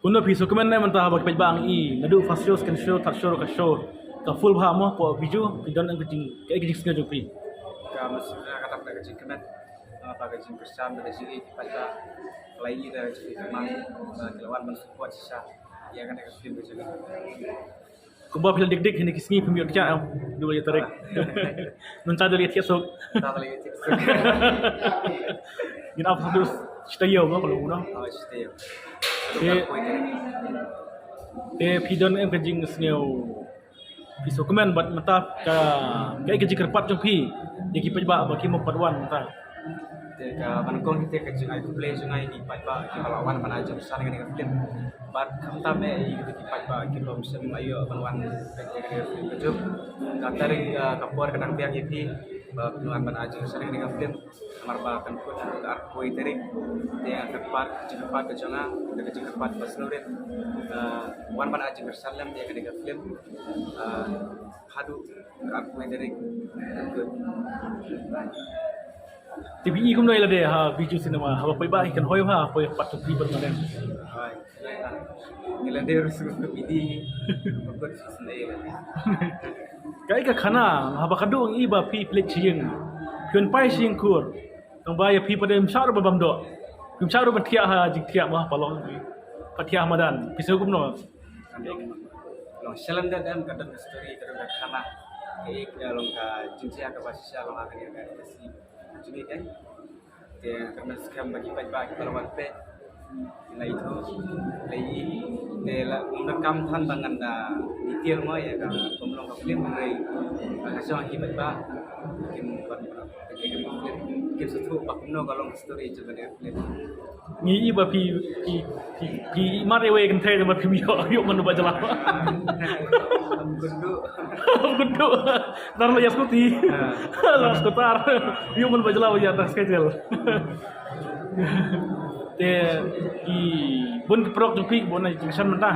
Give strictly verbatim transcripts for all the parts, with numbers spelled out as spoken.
Kumno phi sngewkmen mynta haba ki paidbah ngi naduh first show, second show, third show, ka show ka full bha mo, phi ju phi don ka jing, ka jingsngew jong phi? Ka mynsiem ka dap ka jingkmen, ba ka jingkyrshan da ka jingïeit ki paidbah, ka la ïohi da ka jingkmen, ki la wan ban support shisha ïa kane ka film ka jong ngi. Kumba phi la dik dik hynne ki sngi phim ïoh kjat em, dua ïa tarik. Mynta da leit thiah suk. Mynta da leit thiah suk. Ngin ap sadu stay yo ba kalau uno. Oh, stay yo. Te, te phi don em ka jingsngew, phi sngewkmen bad mynta ka, ka, ka jingkyrpad jong phi ïa ki paidbah ba ki mo pat wan mynta. Te ka ban kong te ka jingai khublei jong nga ïa ki paidbah kiba la wan ban ai jingkyrshan ïa kane ka film. Bad khamtam eh ïa ki paidbah ki bym shym ïoh ban wan peit ïa kane ka film ka jong. Ka tarik, ah, ka por ka dang biang ïa phi ba phin wan ban ai jingkyrshan ïa kane ka film. Namar ba kan kut ka arphew tarik. Te ka kyrpad, jingkyrpad ka jong nga, ka jingkyrpad ba sngewrit. Ah, wan ban ai jingkyrshan lem ïa kane ka film. Ah, haduh ka arphew tarik. Kan kut. Te phi i kumno ïa lade ha Bijou Cinema, haba phi ba hi kan hoi ha, hoi pat tu phi permanent. Hoi. Ïa lade ruh sngewbha bidi. Bakut sngewbha. Kaei ka khana, haba ka dang i ba phi plet shi ïing. Phi wan pai shi ïing kur. Tang ba ïa phi pat ym shah ruh ba bam doh. Phim shah ruh ban thiah ha jingthiah ba ha Palong. Pat thiah ha madan. Phi sngew kumno? Long shalem da dam ka dang ka story ka dang ka khana. Kaei ka long ka jingjia kaba shisha long ha kane ka si. Jingeh kan. Te ka mut skhem ba ki paidbah kiba la wan peit. Ki la ithuh, la i, te la ym donkam than ba ngan da detail mo ïa ka bym long ka film hynrei ka shong ki paidbah kin wan peit ïa ka film, kin sngewthuh ba kumno ka long story jong ka film. Ngi i ba phi, phi, phi, phi i mat iwei kynthei ba phim ïoh, ïoh mano ba jylla. Ym kynduh. Ym kynduh. Tar la ïa skuti. La skutar. Ïoh mano ba jylla ba ïa tar schedule. Te ki bun ki paralok jong phi bun na jingshan mynta.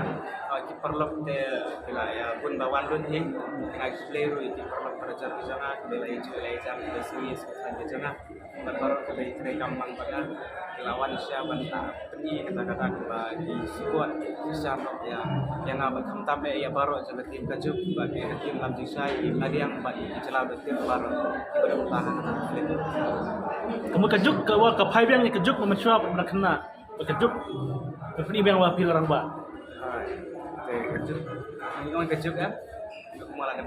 Ah, ki paralok te ki la ïa bun ba wan lut hi. Nga khublei ruh ïa ki paralok para jar ki jong nga, ki la ïa ju la ïa jar ki la sngewthuh ki jong nga. Bad baroh ki la ïa trei kam lang bad nga. Ki la wan sha ban ta pyni kata kata ba ki support ki sha ïa, ïa nga bad khamtam ïa baroh jong ka team ka juk bad ïa ka team Lam Jingshai, team Nadiang bad ki jylla bad team baroh kiba dang tang ha kata ka film. Ka mut ka juk ka wa ka phai biang ïa ka juk ba mynshuwa ba na khynnah. Ba ka juk. Ka pyni biang wa phi la rangbah. Hai. Te ka juk. Ngi ong ka juk eh. Juk mo la da